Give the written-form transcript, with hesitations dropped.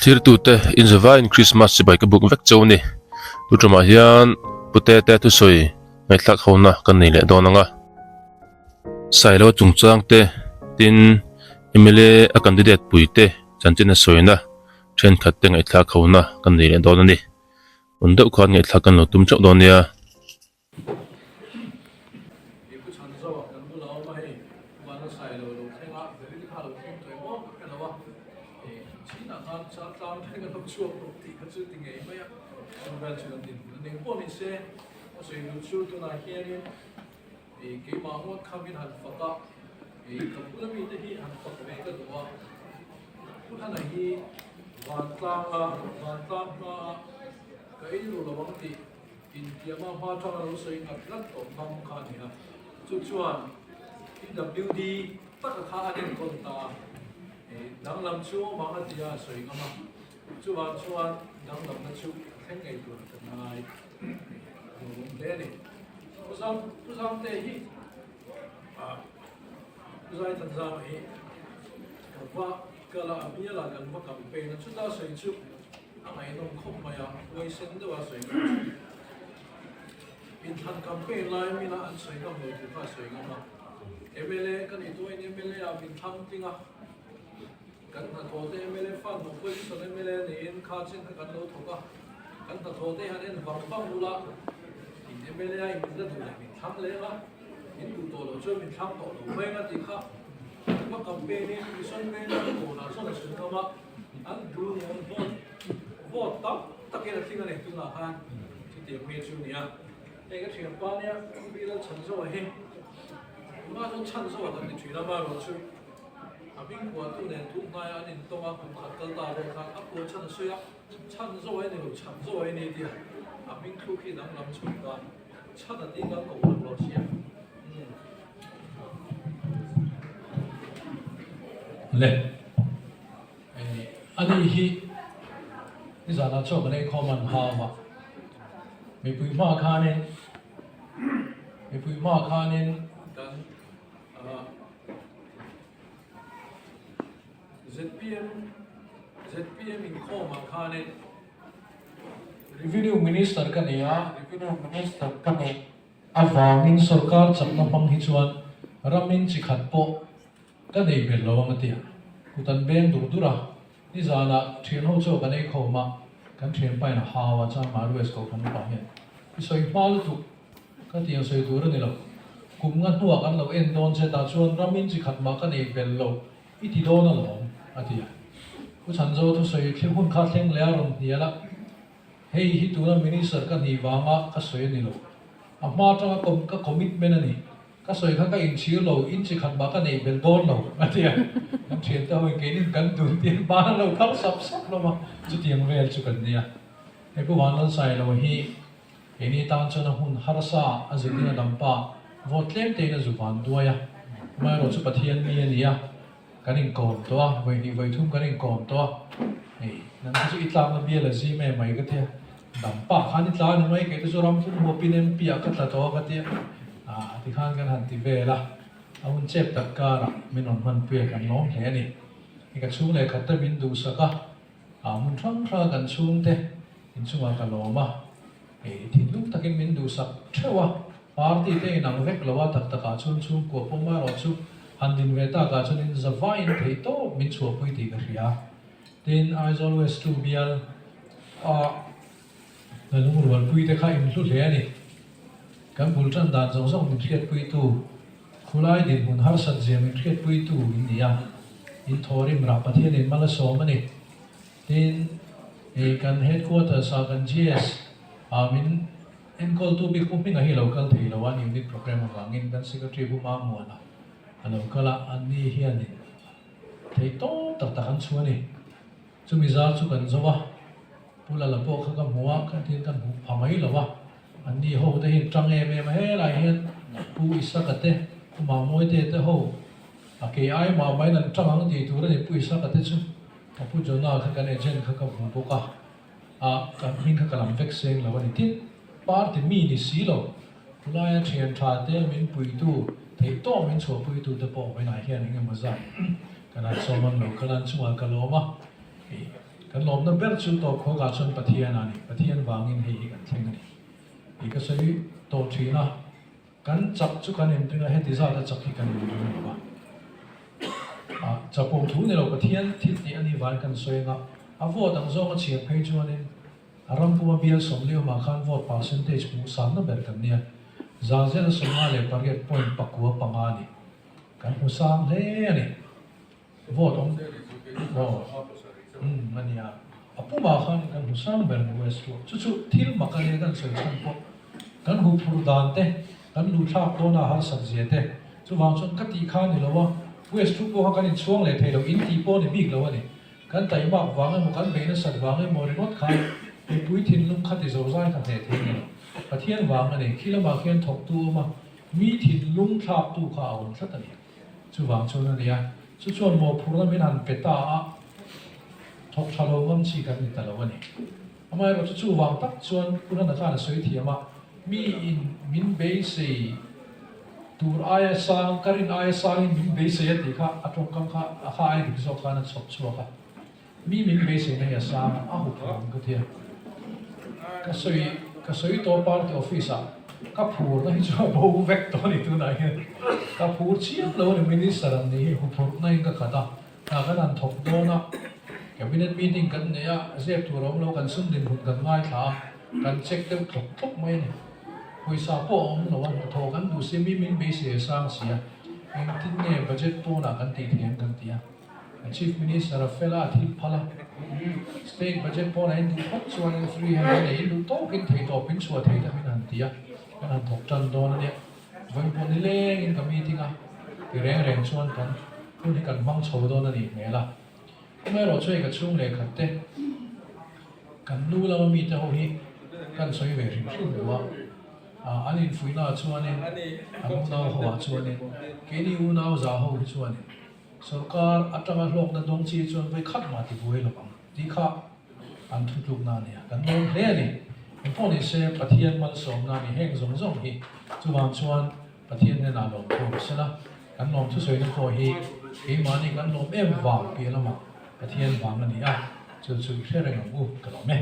Thirtute inzavaiin Krismas chibai ka buk vek cheu a ni. Tu tumah hian Pute te thusawi ngaihthlak hona kan nei leh dawn ang a. Sailo chungchang te, tin mla a candidate pui te chanchin a sawina thenkhat te ngaihthlak hona kan nei leh dawn a ni. Hun deuh khan ngaihthlak kan lo tum teuh dawn nia. He pu chhan zo ah kan bula awm a hei vana sai lo lo thleng a beril kha lo thleng tawh em aw ka hre lo a eh chinah khan chal tlang thleng a lo chhuak tawh tih kha chu ti ngei mai a chung vel chu kan din hmun a ni engpawh ni se a sawi duh chu tunah hianin eh keimah ngawt kha min han fak a eh ka bula mite hi han fak ve ka duh a pu Thana hi vantlang a vantlang hmaa ka ei ru lo ang tih Intiama hma tanga lo sawi ngat ngat tawh ngam kha a ni a, chu chuan PWD taka kha an enkawl ta a, danglam chu awm ang a ti a, a sawi ngam a, chuvang chuan danglamna chu a thleng ngei tur a kan ngai duhawm hle a ni. Pu Zam, Pu Zamte hi, Pu Zaithanzama hi ka va kal a, a bialah kan va campaign a, chuta sawi chu A ngaihnawm khawp mai a, huaisen deuha sawi ngam chu. Inthlan campaign lai mina an sawi ngam lo tur kha a sawi ngam a. Mla ka nih tuahin mla ah min thlang tling a, kan hnathawh te mla fund opposition mla niin kha chin kha kan lo thawk a, kan hnathawh te han en vang vang ula, in mla in min la duh leh min thlang leng a, min duh tawh loh chuan min thlang tawh lo mai ang a tih kha. Ka campaign in mission veng a kawnah chuan a sawi ngam a. An duh ni an vote vote tam takin a tling a ni tunah khan chutiang mi chu a ni a. Hei ka thianpa nia Pi Lalchhanzoa hi tunah chuan Chhanzoa kan ti thin a amaherawhchu a hming phuahtu nen tun hnaia an intawng a kum khat kal ta vel khan a phuah chhan a sawi a Chhanzoa i ni lo Chhanzoa i ni tia a hming thluk hi danglam chhun ta Chhan a tih kal ko hlak lo sia. Le. Ani hi nizanah chaw kan ei khawm an hau a, mipui hma khanin mipui hma khanin kan zpm zpm inkhawmah khanin Revenue Minister ka nei a, Revenue Minister ka nei avangin sorkar chakna hmang hi chuan ramin chi khat pawh Ka nei belh lo ang a ti a, kut an beng dur dur a, nizanah thian ho chaw kan ei khawm a, kan thianpa in a hau a, chuan Marues ko kan upa hian i sawi hma lutuk ka ti ang sawi tur a ni lo, kum nga hnuah kan lo en dawn che tah chuan ramin chi khat mah ka nei belh lo i ti dawn alawm a ti a, Pu Chhanzo thusawi thil hun kha thleng leh a rawn hnial a, hei hi tuna Minister ka hnih vanga ka sawi a ni lo, a hma atanga ka commitment a ni. Ka sawi kha ka inchhir lo, in chi khat mah ka neih belh dawn lo, a ti a. Kan thiante ho in keinin kan dun tiin ban an lo thar sap sap hlawm a, chutiang vel chu kan nia. Hei Pu Vanlalsai lo hi keini tan chuan a hun harsa a zirtir a dam pa, vote tlem tein a zu van duai a, amaherawhchu Pathian mi a ni a, Kan inkawm tawh a, vawi hnih vawi thum kan inkawm tawh a, hei nang te chu i tlakna bial a zim em mai ka tia, dam pah khan i tla a ni mai, kei te chu ram thum huapin MP ah ka tla tawh a ka tia, ah tikhan kan han ti vel a, a hun chep tak karah min rawn hmanpui a kan lawm hle a ni. Hei ka chhung leh khat te min duhsak a, ah hmun hrang hranga kan chhungte inchungah ka lawm a, hei thinlung takin min duhsak theuh a, Party te inang vek lo a, tak takah chuan chhungkua pawh marawh chu han din ve takah chuanin zavaiin theih tawp min chhuahpui tih ka hria. Tin, Aizawl West 2 bial a hna lungrualpui te kha inhlu hle a ni. Kan bul tan dan zawng zawng min hriatpuitu, khulai dinhmun harsat zia min hriatpuitu in ni a, in thawrim rah Pathianin mal a sawm a ni. Tin, kan headquarters ah kan GS ah min Enkawltu bik Pu Hminga hi a lo kal thei lo a, unit programme avangin kan secretary Pu Mamuana a lo kal a, anni hianin theih tawp tak tak an chhuah a ni. Chumi zar chu kan zo a, Pu Lala pawh kha ka hmu a, ka tin ka hmu pha mai lo a, anni ho te hi tang em em a, helai hian Pu Isaka te, Pu Mamawite te ho a kei ai mah mahin an tang ang tih tur a ni, Pu Isaka te chu ka Pu Jonah kha kan agent kha ka hmu bawk a. A kan hming kha ka lam vek seng lo a ni. Tin, party mi ni si lo, khulaia thian tha te min puitu, theih tawk min chhuahpuitu te pawh vawiinah hian eng emaw zat kan han sawm ang lo, ka lan chungah ka lawm a. Kan lawmna ber chu tawp khawkah chuan Pathian a ni. Pathian vangin hei hi kan thleng a ni tih ka sawi tawh thin a. Kan chak chu kan inring a, heti zata chak hi kan inring a ni va. Ah, chapo thu ni lo Pathian thil tih a nih vangin kan sawi anga, a vote ang zawnga chhiar phei chuanin a ram puma bial sawmliawmah khan vote percentage hmuh sanna ber kan nia, 158 point 9 5 a ni. Kan hmu sang hle a ni. Vote awm aw umm a nia a pumah khan kan hmu sang ber ni West chu chu chu thil mak a nia kan sawi chhan pawh kan huh phur dan te kan luh thlak dawn a harsat zia te chuvang chuan ka tih kha a ni lo a West chu pawh kha kan inchhuang leh thei lo in tih pawh a ni bik lo a ni kan taimak vang emaw kan beih nasat vang emaw ringawt khan mipui thinlung kha ti zo zai kha hneh thei a ni lo Pathian vang a ni khi lamah khian thawktu a awm a mi thinlung thlaktu kha a awm tlat a ni. Chuvang chuan a nia, chu chuan mawhphurhna min han pe ta a, thawk tha lo ngam chi kan ni ta lo a ni. Amaherawhchu chuvang tak chuan Pu Hlana khan a sawi thiam a, mi in min beisei tur aia sang, ka rin aia sangin min beisei a tih kha a tawngkam kha a kha ai dik zawk khan a chhawp chhuak a. Mi min beiseina hi a sang a, a hup ang ka tia. Ka sawi ka sawi tawh party office ah ka phurna hi chu a bo vek tawh a ni tunah hian. Ka phur chiang lo a ni minister ang nih hi huphurhna in ka khat a, hna kan han thawk dawn a, cabinet meeting kan nei a, zep tur a awm lo, kan sum dinhmun kan ngaithla a, kan check deuh tlawk tlawk mai a ni. Pawisa pawh a awm lo a, hnathawh kan duh si, mi min beisei a sang si a, engtin nge budget pawnah kan tih theih ang kan ti a. Chief Minister a fel a, a thil phal a. State budget pawn a induh phawt chuanin free hand a nei induh tawkin thei tawp in chhuah thei tak in han ti a, kan han thawk tan dawn a nia. Vawiin pawh nilengin ka meeting a, ti reng reng chuan kan hun hi kan hmang chho dawn a nih hmel a. Amaherawhchu hei ka chhung leh khat te, kan nu lama mite ho hi kan sawi ve hrim hrim lo a, an infuihna ah chuanin an unau ho ah chuanin keini unau za ho hi chuanin Sorkar atanga hlawkna dawng chi chuan vawi khat mah ti buai lo ang tih kha an thutlukna a nia. Kan lawm hle a ni. Engpawh ni se Pathian malsawmna a ni heng zawng zawng hi. Chuvang chuan Pathian hnenah lawm thu awm sela, kan lawm thusawina pawh hi keimahni kan lawm em vang piah lamah Pathian vang a ni a, chu chu i hre reng ang u ka lawm e.